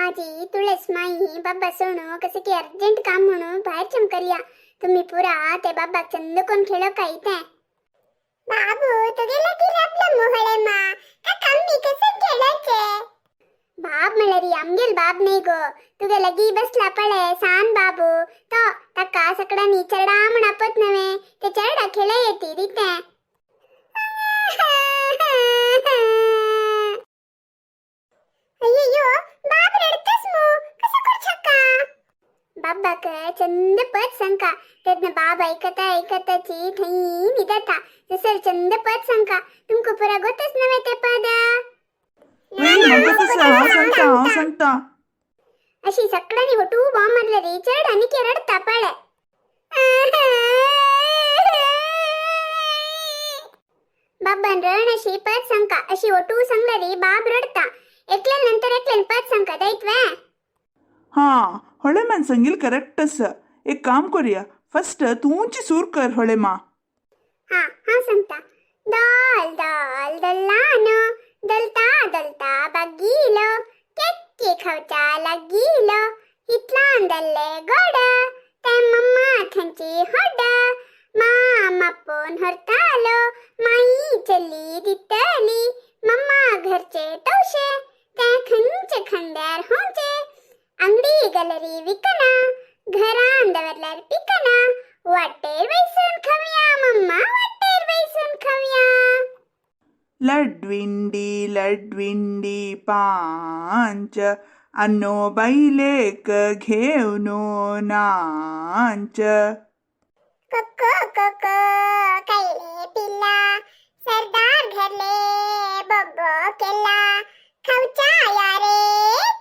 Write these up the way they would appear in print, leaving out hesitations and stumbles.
आजी तुळस माई बाबा सोणू कसं की अर्जंट काम म्हणून बाहेर चमकरिया. तुम्ही पुरा ते बाबाक चंद कोण खेळ काय ते. बाबू तुगे लगी आपलं मोहळे मा का कमी कसं खेळायचे? बाब म्हणल्यारी आमगेल बाब नाही गो, तुगे लगी बसला पळे सान बाबू तो ताका सकडानी चरडा म्हण आपत नव्हे, ते चरडा खेळ येते रिते. अय्यो बाब रडतस मो कसं करू शका? बाबाक चंद पद सांका, तेन्ना बाब ऐकता ऐकताची थंय निदता. जसर चंद पद सांका, तुमका पुरा गोतच नव्हे ते पद. म्हाका तसं हांव सांगता, हांव सांगता. अशी सगळ्यांनी वटू बॉम्ब मारले रे चड आणि के रडता पळे. बाबान रण अशी पद सांका, अशी वटू सांगले रे बाब रडता. एकल्या नंतर एकल्यान पद सांका दैत्वे. हा होळेमान सांगील करेक्ट आसा. एक काम करूया, फर्स्ट तूंची सूर कर होळेमा. हा हा सांगता. दल दल दल्लानो दलता दलता बागीलो केक्के खावच्या लागीलो इतलान दल्ले गोड ते मम्मा थंची होड मामा पोन हरतालो माई चली दितली मम्मा घरचे तवशे ते खंचे खंड्यार होंचे अंगडी गलरी विकना घरान दवरल्यार पिकना वाटेर वैसून खावया मम्मा वाटेर वैसून खावया. लड्विंडी लड्विंडी पांच अन्नो बैलेक घेवन नाच. कोको कोको कैले पिल्ला सरदार घरले बोबो केला खावच्या यारे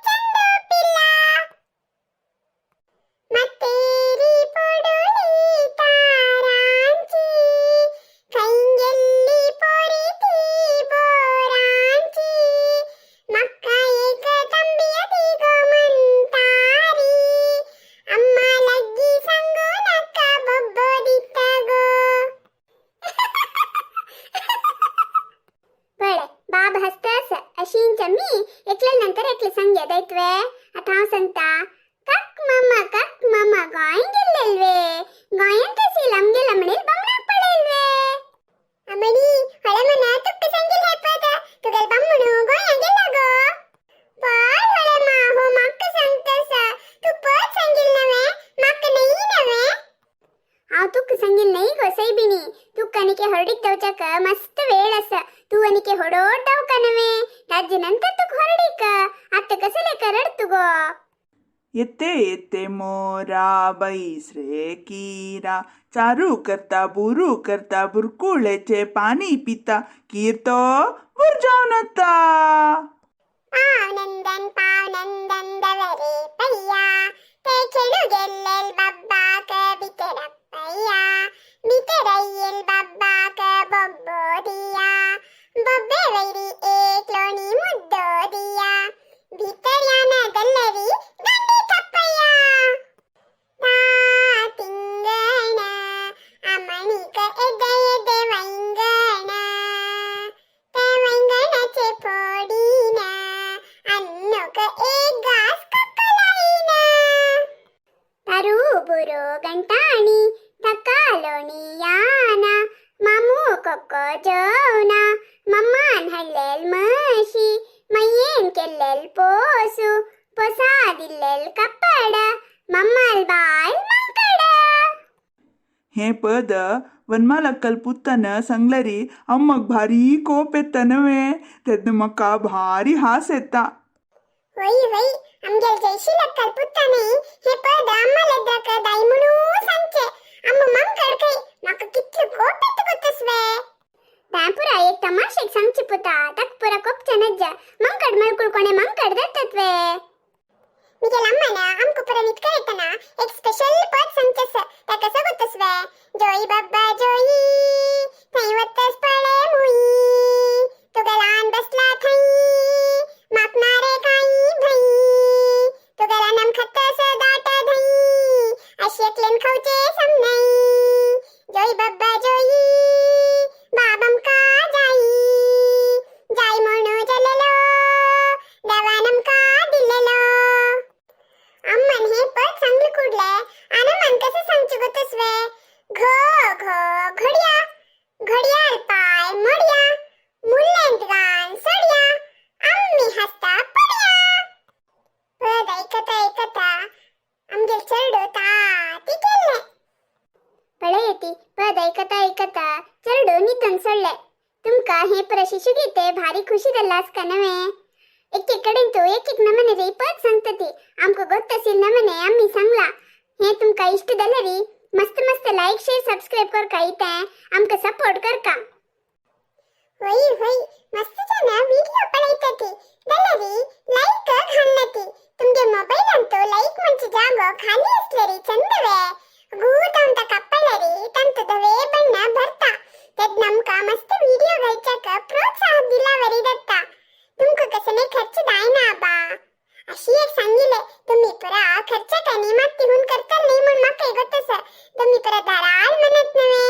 चंदू पिल्ला मत्तेरी पडुली तारांची खैंगेल्ली पोरी ती बोरांची मक्का एक तंबिय दिगो म्हणतारी अम्मा लग्गी सांगू नका बोब्बो दिता गो. बळे बाब हसतस अशींच मी एकल्या नंतर एकले सांग्या दैत्वे. आता हांव सांगता. काक मामा काक मामा गोंय गेल्लेल्वे गोंयांत कशी आमगेला म्हणेल बामणाक पळेल्वे. अमणी हळे मना तुक्क सांगील हे पद तुगेल बामणू गोंया गेला गो. पळ हळे मा हो माक्क सांगतस, तू पद सांगील नव्हे माक्क नाही नव्हे. हांव तुका सांगील नाही गो सैबिणी, तुका अनिके हरडीक जावच्याक मस्त वेळ आसा, तू अनिके होडोड दावका नव्हे, ताजे नंतर तुका हरडीक आतां कसले रडतू गो. येते येते मोरा बैसरे कीरा चारू करता बुरू करता बुरकुळेचे पाणी पिता कीर्तो बुरजावन वता. पावनंदन पावनंदन दवरे पय्या ते खेळू गेल्लेल बाब्बाक भितर पय्या भितर येयल बाब्बाक बोब्बो दिया बोब्बे वयरी एक लोणी मुद्दो दिया भितर यान दल्लरी गांडी थप्पया. तिंगण आमणीक येदे येदे वैंगण ते वैंगणाचे फोडीन अन्नूक एक घास कक्कलायीन. तारू बुरो गंटाणी तकालोणी याना मामू कोको जेवना मम्मान हाडलेल म्हशी मयेन केल्लेल पोसू पोसा दिल्लेल कपड मम्माल बायल मंकड. हें पद वनमालक्कल पुत्तन सांगल्यारी अम्माक भारी कोप येता नव्हे, तेन्ना म्हाका भारी हास येता. होय होय आमगेल जयशीलक्कल पुत्ताने हे पद अम्मालेद्राक दाय म्हणू सांगचे अम्मा मंकड खंय म्हाका कितलो कोप येता गोतसवे. पुरा एक तमाशेक सांगची पुता ताका पुरा कोपचे नज्ज मंकड मळकुळ कोणे मंकड धरतत्वे. मिगेल अम्मान आमकां पुरा न्हिदकर येतना एक स्पेशल पद सांगचेस तें कसो गोतसवे. जोई बाब्बा जोई थंय वतस पळे मुई तुगे ल्हान बसला थंय म्हाक ना रे कांय भंय तुगे ल्हान खातस दाट धंय अशी एकलेन खावचे समनय जोई बाब्बा जोई बाब आमकां जाई जाय म्हणू जलेलो देवान आमकां दिलेलो. शिशुगीते भारी खुशी जाल्ला आसका नवे. एक एक कडेन तो एक एक नमने रे पद सांगता ती. आमकां गोत्त आशिल्ले नमने आमी सांगला. हे तुमकां इश्ट जाल्यारी मस्त मस्त लायक शेअर सबस्क्राईब करका, इथे आमकां सपोर्ट करका. होय होय, मस्त जन व्हिडिओ पळयताती जाल्यारी लायक घालनाती. तुमगे मोबायलांत लायक म्हणचे जागो खाली असलेरी चंदवे. गूत अंत कಪ್ಪळरी ತಂತು ದವೇ ಬಣ್ಣ ಬರ್ತಾ तेद ನಮ್ಕ ಮಸ್ತ್ ವಿಡಿಯೋ घालच्याक प्रोत्साह दिला वरी दत्ता. तुमका कसने खर्च जायना आबा. अशी एक सांगिले तुम्ही पुरा खर्चाक आणि माती हून करताल नाही म्हण माका गोत्तस. तुम्ही पुरा धाराळ म्हणत नव्हे.